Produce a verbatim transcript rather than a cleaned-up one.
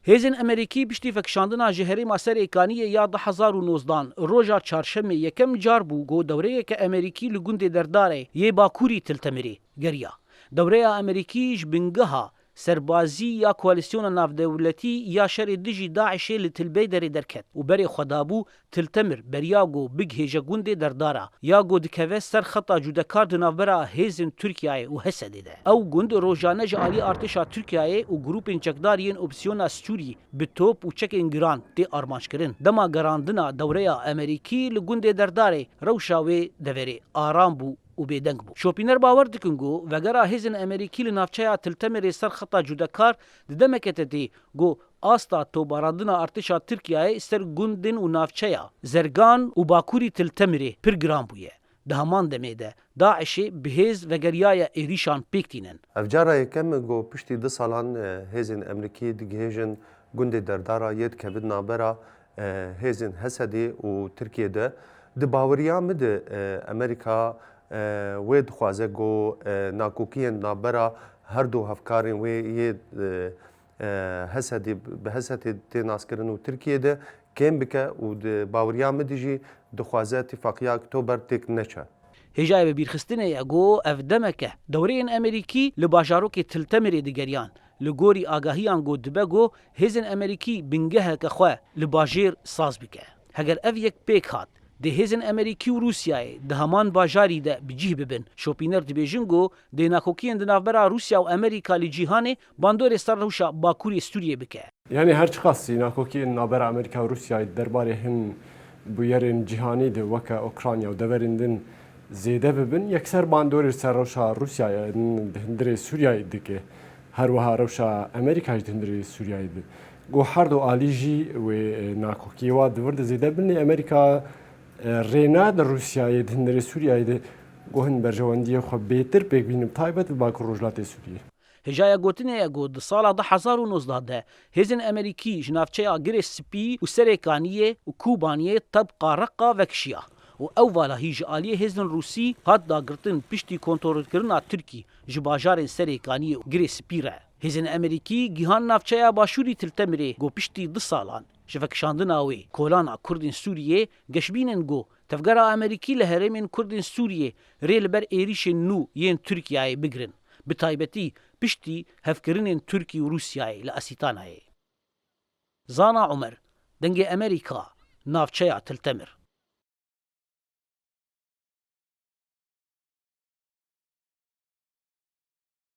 Hêzên Amerîkî piştî vekişandina ji herêma Serêkaniyê ya du hezar û nozdan, roja çarşemê yekem car bû ku dewreyeke Amerîkî li gundê Derdarê yê Bakurî Tiltemirê geriya. Dewreya Amerîkî ji bingeha serbazî ya koalîsyona navdewletî ya şerê dijî DAIŞê li Til Beyderê derket û berê xwe dabû Til Temir, beriya ku bigihêje gundê Derdara, ya ku dikeve ser xeta cûdekar di navbera hêzên Tirkiyeyê û Hesedê de. Ew gund rojane ji alî artêşa Tirkiyeyê û grûpên çekdar yên opsiyona Sûrî bi top û çekên giran tê armanckirin. Dema gerandina dewreya Amerîkî li gundê Derdarê, rewşa wê deverê aram bû û bêdeng bû. Şopîner bawer dikin ku vegera hêzên Amerîkî li navçeya Til Temirê ser xeta cûdekar di demeke de tê ku asta topbarandina artêşa Tirkiyeyê ser gundên û navçeya Zergan û Bakurî Til Temirê pir giran bûye. Di heman demê de DAIŞê bi hêz vegeriyaye êrîşan pêk tînin. Ev cara yekem e ku piştî du salan, e, hêzên Amerîkî digihêjin gundê Derdara yê dikevin navbera, e, hêzên Hesedê û Tirkiyê de. Di baweriya min de, e, Amerîka, e, wê dixwaze ku, e, nakokiyên navbera her du hevkarên wê yê, e, e, Hesedê, bi Hesedê tê naskirin û Tirkiyê de kêm bike û di baweriya min de jî dixwaze Tifaqîya Oktober têk neçe. Hêjayê bibîrxistinê ye ku ev demeke dewreyên Amerîkî li bajarokê Til Temirê digeriyan. Li gorî agahiyan ku dibe ku hêzên Amerîkî bingeheke xwe li bajêr saz bike. Heger ev yek pêk hat, dê hêzên Amerîkî û Rûsyayê di heman bajarî de bi cih bibin. Şopîner dibêjin ku dê nakokiyên di navbera Rûsya û Amerîka li cîhanê bandorê ser rewşa Bakurê Sûriyê bike. Yanî her çiqas nakokiyên navbera Amerîka û Rûsyayê derbarê hin bûyerên cîhanî de weke Ukrayna û deverên din zêde bibin, yekser bandorê ser rewşa Rûsyayê di hundirê Sûriyeyê dike. Her wiha rewşa Amerîka jî di hundirê Sûriyeyê de. Ku her du alî jî wê, e, nakokiyê wa di vir de zêde bin, lê Amerîka, e, rê nade Rûsyayê di hundirê Sûriyeyê de ku hin berjewendiyê xwe bêtir pêk bînin, bi taybet li Bakur Rojhilatê Sûriyê. Hêjaya gotinê ye ku di sala du hezar û nozdeh de hêzên Amerîkî ji navçeya Girê Spî û Serêkaniyê û Kobaniyê tebqa Reqa vekişiya û ew vala hî ji aliyê hêzên Rûsî hat dagirtin piştî kontrolkirina Tirkî ji bajarên Serêkaniyê û Girê Spî re. Hêzên Amerîkî gihan navçeya başûrî Til Temirê ku piştî du salan ji vekişandina wê kolana Kurdên Sûriyê geşbîn in ku tevgera Amerîkî li herêmên Kurdên Sûriyê rê li ber êrîşên nû yên Tirkiyeyê bigirin, bi taybetî piştî hevkirinên Tirkî û Rûsyayê li Asîtanayê. Zana Omer, Dengê Amerîka, navçeya Til Temir.